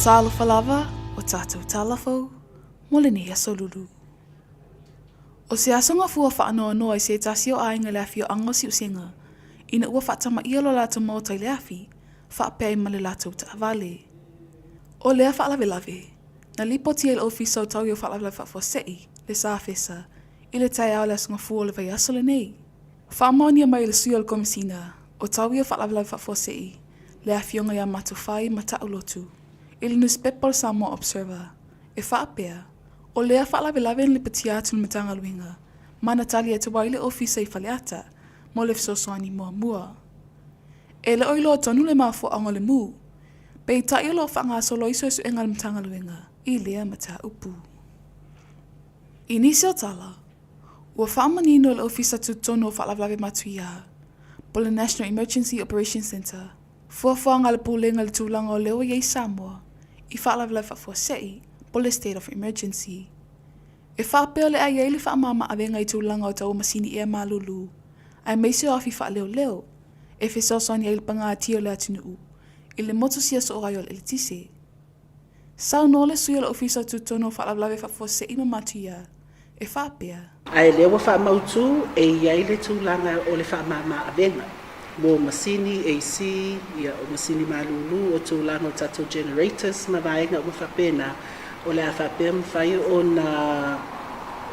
Talofa lava o tatou tala fou mo lenei aso lulu. O se aso gafua faanoanoa i se tasi o aiga i le afioaga o Siusega, ina ua faatamaia lo latou maota i le afi, faapea ai ma le latou taavale. O lea faalavelave, na lipotia i le Ofisa o Taui o Faalavelave Faafuasei, le SAFESA, i le taeao o le aso Gafua o le vaiaso lenei. Faamaonia mai e le sui o le Komesina o Taui o Faalavelave Faafuasei, le afioga ia Matofai Mataulotu, i le nusipepa o le Samoa Observer, e faapea, o lea faalavelave na lipotia atu i le Matagaluega ma na tali atu ai le Ofisa i Faleata mo le fesoasoani muamua. E le o iloa tonu le mafuaaga o le mū, peitai o lo o faagasolo ai suesuega a le Matagaluega i lea mataupu. I nisi o tala, ua faamanino e le Ofisa Tutotonu o Faalavelave Matuia, po o le National Emergency Operations Centre, fuafuaga a le Pulega i le tulaga o lea ua i ai Samoa i faalavelave faafuasei, po o le State of Emergency. E faapea o le a i ai le faamama-avega i tulaga o taua masini ea malulu, aemaise o afi faaleoleo, e fesoasoani ai i le pagatia o le atunuu i le motusia soo ai o le eletise. Saunoa le sui o le Ofisa Tutotonu o Faalavelave Faafuasei ma Matuia e faapea. Ae lea ua faamautu e i ai le tulaga o le faamama-avega mo masini AC, ia, o masini malulu, o tulaga o tatou generators ma vaega uma faapena, o le a faapea mafai ona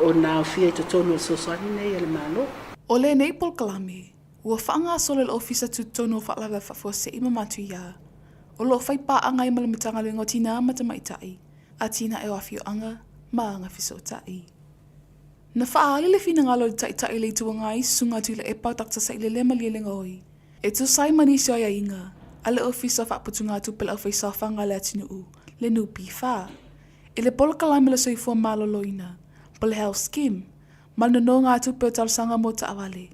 ona aofia i totonu o le fesoasoani nei a le Malo. O lenei polokalame, ua faagasolo e le Ofisa Tutotonu o Faalavelave Faafuasei ma Matuia, o lo o fai paaga ai ma le Matagaluega o Tinā ma Tamaitai, Atinae o Afioaga ma Agafesootai. Na faaali le finagalo i le Taitai o le Itu Agai, Susuga Tuilaepa Dr Sailele Malielegaoi, e tusa ai ma nisi o aiaiga a le Ofisa o Faaputugatupe a le Aufaisaofaga a le Atunuu, le NPF, i le Polokalame o le Soifua Maloloina, po o le Health Scheme, ma le nonogatupe o talosaga mo taavale,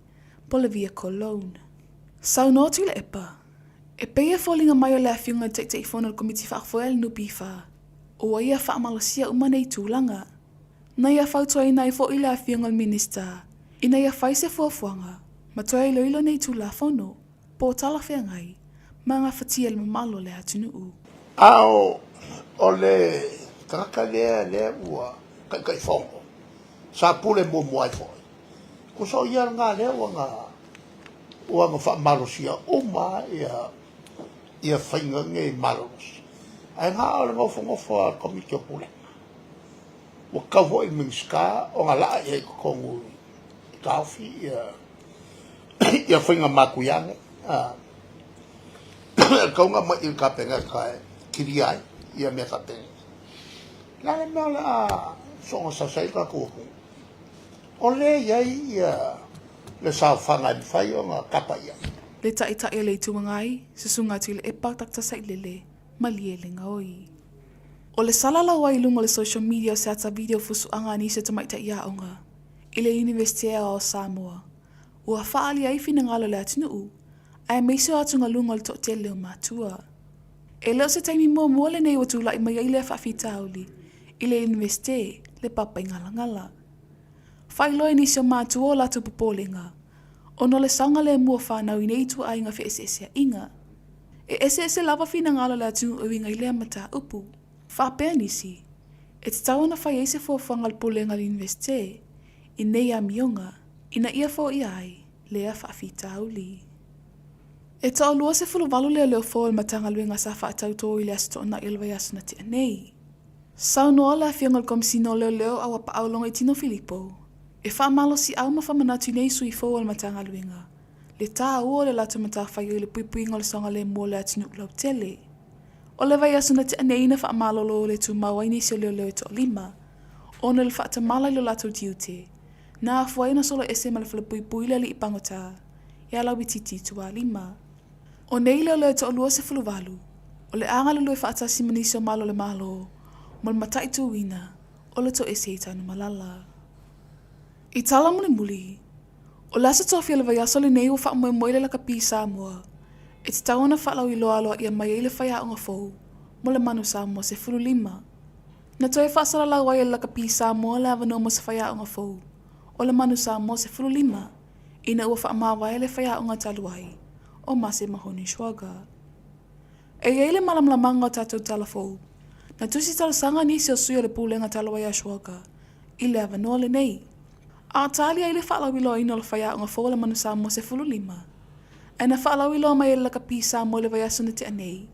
po o le Vehicle Loan. Saunoa Tuilaepa, E pei e foliga mai o le Afioga i le Taitaifono o le Komiti Faafoe a le NPF, ua ia faamalosia uma nei tulaga. Na ia fautuaina ai foi le Afioga i le Minisita ina ia fai se fuafuaga ma toe iloilo nei Tulafono po o talafeagai ma gafatia e le mamalu o le atunuu. A o le tagata lea lea ua Taitaifono sa pule muamua ai foi, tusa o ia lena lea ua na ua na faamalosia uma ia ia faiga nei malolosi. Ae na o le nofonofo a le Komiti o Pulega. Ua tatau foi i le Minisita ona laa i ai i totonu e taofi ia ia faiga matuia nei. E tatau ona aumai i le Kapeneta e kilia ai ia mea faapenei. O le a le mea o le a soona sasa ai le tatou atunuu? O lea e i ai ia le saofaga e mafai ona tapa i ai. Le Taitai o le Itu Agai, Susuga Tuilaepa Dr Sailele Malielegaoi. O le salalau ai i luga o le social media o se ata video fusuaga a nisi o tamaitai aoga i le Iunivesite Aoao o Samoa, ua faaalia ai finagalo o le atunuu, aemaise o atugaluga o le toatele o matua. E le o se taimi muamua lenei ua tulai mai ai lea faafitauli i le Iunivesite le Papaigalagala. Faailoa i nisi o matua o latou popolega ona o le saogalemu o fanau i nei ituaiga feeseeseaiga. E eseese lava finagalo o le atunuu e uiga i lea mataupu. Faapea nisi, e tatau ona fai ai se fuafuaga a le Pulega a le Iunivesite i nei amioga ina ia foia ai lea faafitauli. E toalua 18 leoleo fou o le Matagaluega sa faatautō i le Aso Toonai o le vaiaso na tea nei. Saunoa le Afioga i le Komisina o Leoleo Auapaau Logoitino Filipo e faamalosiau ma faamanatu i nei sui fou o le Matagaluega le tāua o le latou matafaioi i le puipuiga o le saogalemu o le atunuu lautele. O le vaiaso na tea nei na faamalolo le tumau ai nisi o leoleo e toalima ona o le faatamala i lo latou tiute na afua ai ona solo ese ma le falepuipui le alii pagota ia Lauitiiti Tualima. O nei leoleo e toalua 18, o le a galulue faatasi ma nisi o malo o le Malo mo le mataituina o le toese i Tanumalala. I tala mulimuli, o le aso tofi o le vaiaso lenei ua faamoemoe le lakapi Samoa e tatau ona faalauiloa aloaia mai ai le faiaoga fou mo le Manu Samoa 15. Na toe faasalalau ai e le lakapi Samoa le avanoa mo se faiaoga fou o le Manu Samoa 15 ina ua faamavae le faiaoga talu ai o Mase Mahoni Schwager. E i ai le malamalamaga o tatou tala fou. Na tusi talosaga nisi o sui o le Pulega talu ai Ashwoga i le avanoa lenei. A o tali ai le faalauiloaina o le faiaoga fou a le Manu Samoa 15, ae na faalauiloa mai e le Lakapi Samoa i le vaiaso na tea nei,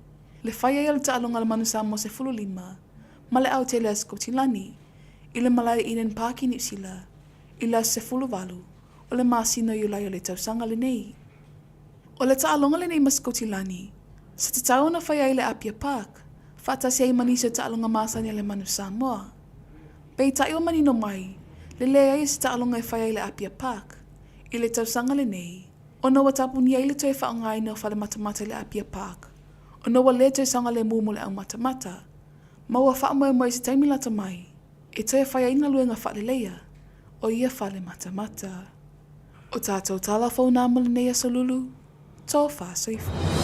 le fai ai o le taaloga a le Manu Samoa 15 ma le autele a Sikotilani i le malae i Eden Park i Niu Sila i le aso 18 o le masina o Iulai o le tausaga lenei. O le taaloga lenei ma Sikotilani, sa tatau ona fai ai i le Apia Park, faatasi ai ma nisi o taaloga masani a le Manu Samoa. Peitai ua manino mai le leai o se taaloga e fai ai i le Apia Park i le tausaga lenei, ona ua tapunia ai le toe faaaogaina o fale matamata i le Apia Park ona ua le toe saogalemu mo le aumatamata, ma ua faamoemoe i se taimi lata mai e toe fai ai galuega faaleleia o ia fale matamata. O tatou tala fou nā mo lenei aso lulu, tofa soifua.